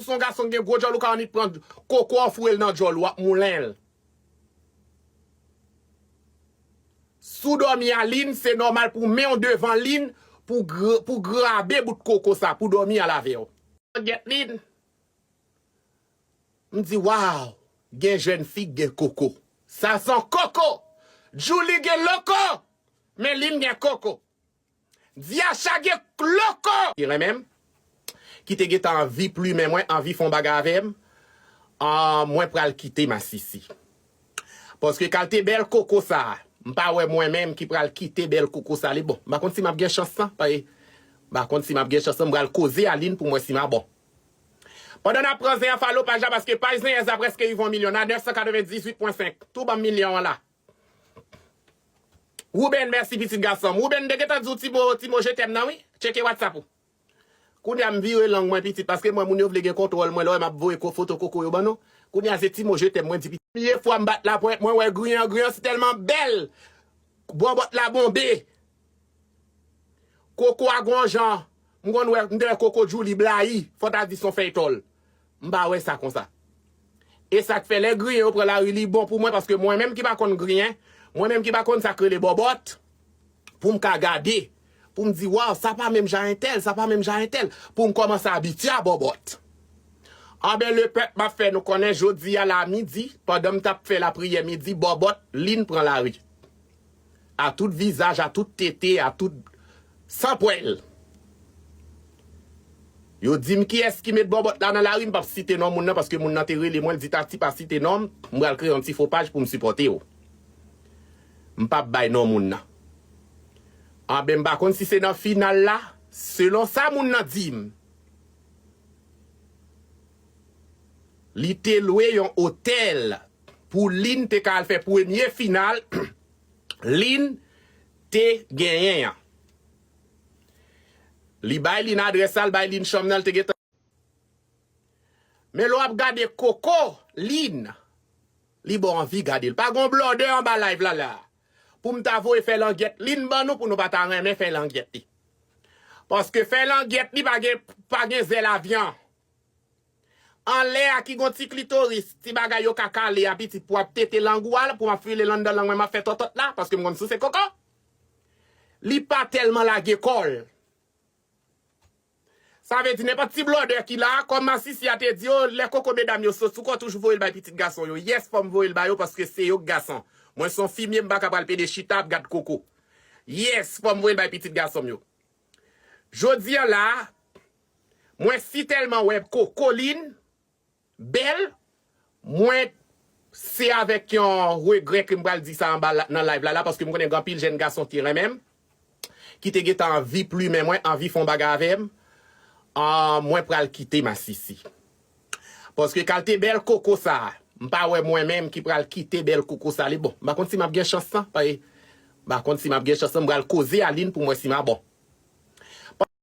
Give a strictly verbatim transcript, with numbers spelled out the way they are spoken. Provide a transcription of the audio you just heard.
Si w se yon gason ki gen gwo djòl, ou ka annik pran koko w foure l nan djòl ou, w ap moulen l. Si w dòmi a Lin, se nòmal pou men w devan Lin, pou gr-, pou grabe bout koko sa, pou dòmi al avè w. Langyèt Lin, m di, waw, gen jèn fi k gen koko. Sa se yon koko! Djouly gen loko, men Lin gen koko. Diacha gen loko! Ki renmen m, ki te gentan anvi plimen mwen, anvi fè yon bagay avè m, ah, mwen pral kite masisi. Paske kalte bèl koko sa a, m pa wè mwen menm ki pral kite bèl koko sa a. Li bon, m pa konn si m ap gen chans lan, paske m pa konn si m ap gen chans lan, m pral koze a Lin pou m wè si m a bon. Pandan n ap pran zen an, follow paj la, paske paj zen an prèske rive yon milyon, n a nèf san katrevendizuit pwen senk. Tou ban m milyon an la. Wouben, mèsi pitit gason m. Wouben, m te gentan di w ti mo, ti mo je t'aime nan, wi. Tcheke WhatsApp ou. Kounye a m vire lang mwen pitit, paske mwen moun yo vle gen kontwòl mwen, lè w wè m ap voye ko-, foto koko yo ban nou. Kounye a se ti mo je t'aime mwen di pitit. Premye fwa m bat laponyèt, mwen wè griyen an, griyen an si tèlman bèl. Bòbòt la bonbe. Koko a gon jan, m konn wè, m te wè koko Djouly blayi, fò ta di se yon fèy tòl. M pa wè sa konsa. E sa k fè lè griyen yo pran lari, li bon pou mwen, paske mwen menm ki pa konn griyen, mwen menm ki pa konn sa k rele bòbòt, pou m ka gade, pou m di, waw, sa pa menm jan entèl, sa pa menm jan entèl, pou m kòmanse abitye a bòbòt. Anben, lepèp, m ap fè nou konnen jodi a la midi, pandan m t ap fè lapriyè midi, bòbòt, Lin pran lari. A tout vizaj, a tout tete, a tout san pwèl. Yo di m kiyès ki met bòbòt la nan lari, m p ap site non moun nan, paske moun nan te rele mwen, l di, Tati, pa site non m, m pral kreye yon ti fo paj pou m sipòte w. M p ap bay non moun nan. Anben, m pa konn si se nan final la, selon sa moun nan di m, li te lwe yon otèl pou Lin te ka al fè premye final Lin te genyen an. Li bay Lin adrès la, l bay Lin chanm nan, l te gentan. Men lè w ap gade koko Lin, li ba w anvi gade l. Pa gon blòdè anba live la la. Pou m ta voye fè langyèt Lin ban nou, pou nou pa ta renmen fè langyèt li. Paske fè langyèt li pa gen, pa gen zèl avyan. Anlè a ki gon ti klitoris, ti bagay yo ka kale a pitit pou ap tete lang ou a, pou m ap file l anndan lang mwen, m ap fè tòtòt la, paske m konn souse koko. Li pa tèlman lage kò l. Sa vle di nenpòt ti blòdè ki la, kòm masisi a te di yo, lè koko medam yo sot sou kò, toujou voye l bay pitit gason yo. Yès, fò m voye l ba yo, paske se yo k gason. Mwen se yon fimye, m pa ka pral pede chita ap gad koko. Yès, fò m voye l bay pitit gason m yo. Jodi a la, mwen si tèlman wè koko Lin bèl, mwen se avèk yon regrè ke m pral di sa anba la, nan live la la, paske m konnen gen anpil jèn gason ki renmen m, ki te gentan anvi plimen mwen, anvi fè yon bagay avè m, ah, mwen pral kite masisi. Paske kalte bèl koko sa a, m pa wè mwen menm ki pral kite bèl koko sa a. Li bon, m pa konn si m ap gen chans lan, paske m pa konn si m ap gen chans lan, m pral koze a Lin pou m wè si m a bon.